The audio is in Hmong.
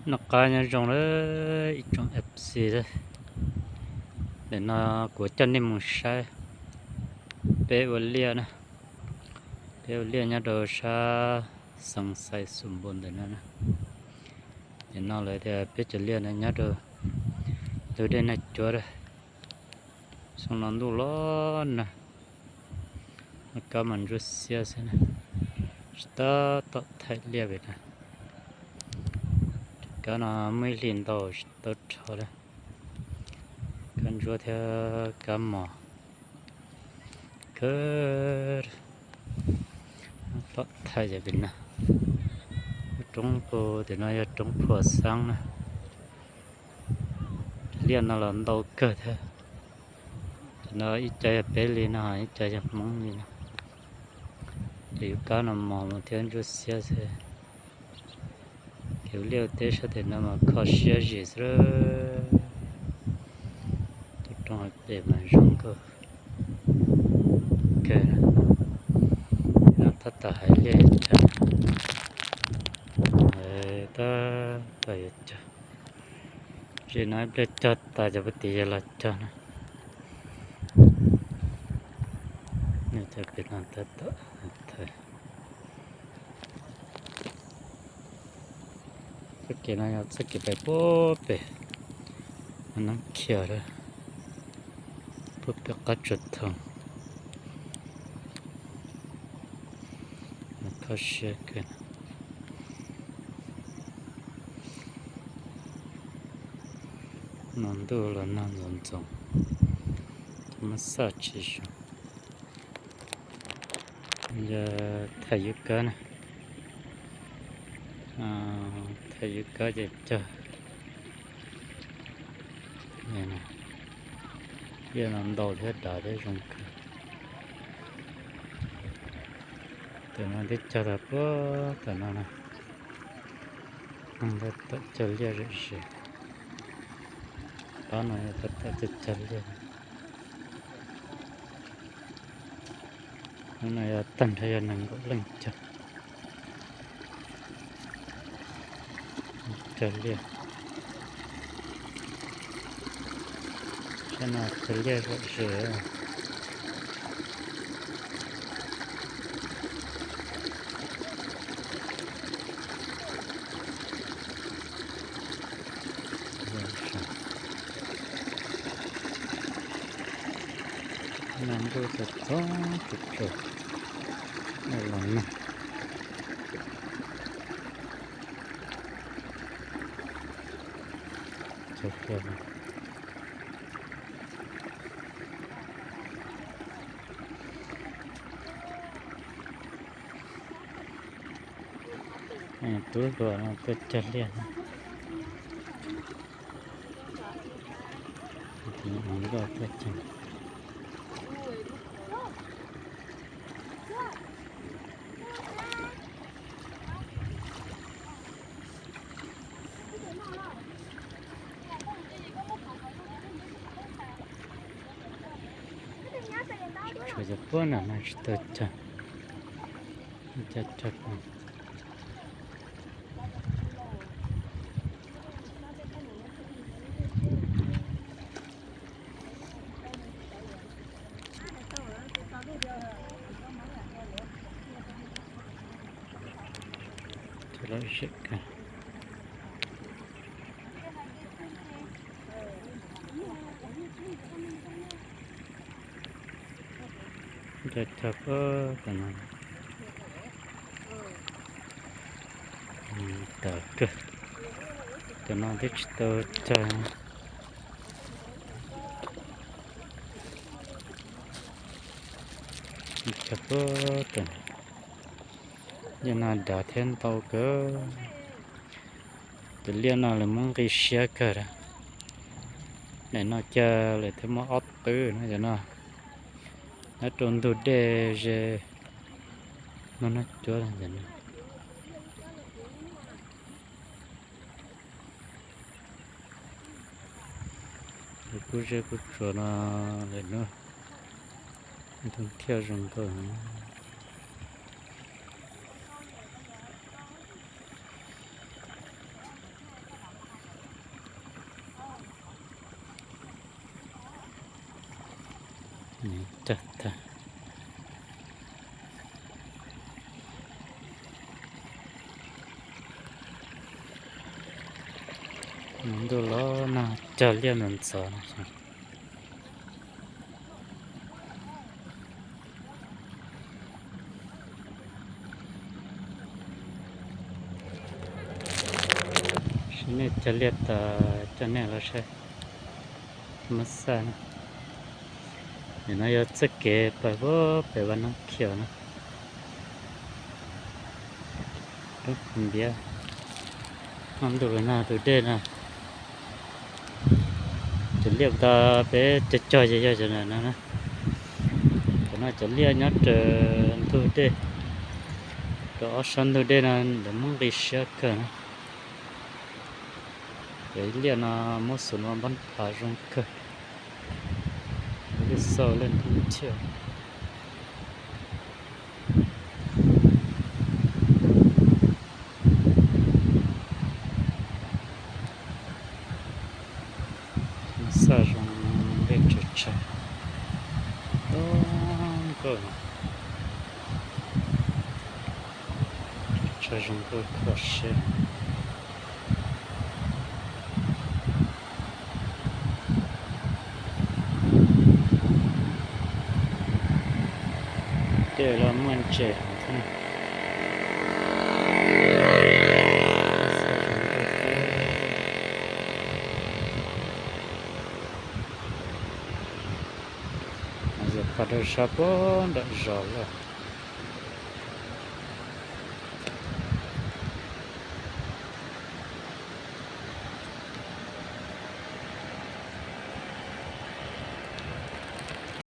Noj qab nyob zoo lawm ib tsoom F C, ntawm no kuv coj nej mus saib peb ua liaj na, peb ua liaj nyob rau sab Xeev Xais Xus Npus ntawm no na. Nim no lawv tias peb cov liaj no nyob rau ntug dej Nag Cuab, xyoo no ntuj los nag, kab mas ntsuab xiab xwb na, tsis tab tom thaij liaj pem no. Kab no muaj ib hlis ntau tsis tau rho li, kab ntsuab thiab kab mos kawg. Tom thaij ces pem no, lub roob puag tim no yog roob Phuam Xeeb na. Liaj no los ntau kawg thiab. Tim no ib co yog peb li no, ib co yog Hmoob li no. Ces yus kab no mos mus thiab ntsuab xiab xwb. Kev ua liaj ua teb sab tim no mas kho siab zim xwb. Tus roob hauv pes mas zoo nkauj kawg. No tab tom hais liaj ib tsam, tab tom yuav cog. Zim no ib pliag cog tas cov puag tim yog los cog na. Nej cov pem no tab tom, txoj kev no yog txoj kev pem puag pem Neeb Khias lawm, puag pem qab Tsuas Thoo. Kho siab kawg. No ntuj los nag ntxoov ntxoov, muab xaj tsis zoo. Yog thaij yub kab na, thaij yub kab ces cog. Liaj no ntau thiab dav thiab zoo kawg. Tam no twb cog tag puag tam no na, tab tom cog liaj zom zaws. Pab no yog tab tom cog cog liaj. Hnub no yog tag nrho yog nees nkaum leej cog, cog liaj. Sab no cog liaj zom zaws. No ntuj txom txom tsuas tsuas, los nag. Tub hluas no tuaj cog liaj. Tshuav cov puab nram no tsis tau cog, cog cog. Lom zem kawg. Cog cog puag tam no, tawm kawg. Tam no twb tsis tau cog. Cog puag tam, liaj no dav thiab ntau kawg. Cov liaj no lawv muab nqi siab kawg. Daim no kiag lawv thiaj muab ob twb no, cov no nyob rau ntug dej ze no, Nag Cuab no. Kuj zeb kuj tsuas no, lawm hnub ntuj thiaj zoo nkauj. Cog tag. Ntuj los nag cog liaj ntxov ntxov. Sim nej cog liaj tas coj nej los saib. Muab xaj na. Nim no yog txoj kev pais pem vaj Nab Khias na. Lub npiav, noj ntuj los nag tus dej no. Cov liaj tas peb cog cog ces yog cov no na. Cov no cov liaj nyob raws ntug dej, raws ob sab ntug dej no lawv muab nqi siab kawg na. Cov liaj no muab xus ua npab phav zoo kawg, lij xauj lej nthoob thiab. Xaj zoo nkauj, dej tsaws tshav zoo nkauj, tsaws tshav zoo nkauj kho siab. Tej los muaj ntses heev thiab. Yog pog rau sab puag nram zos lawm.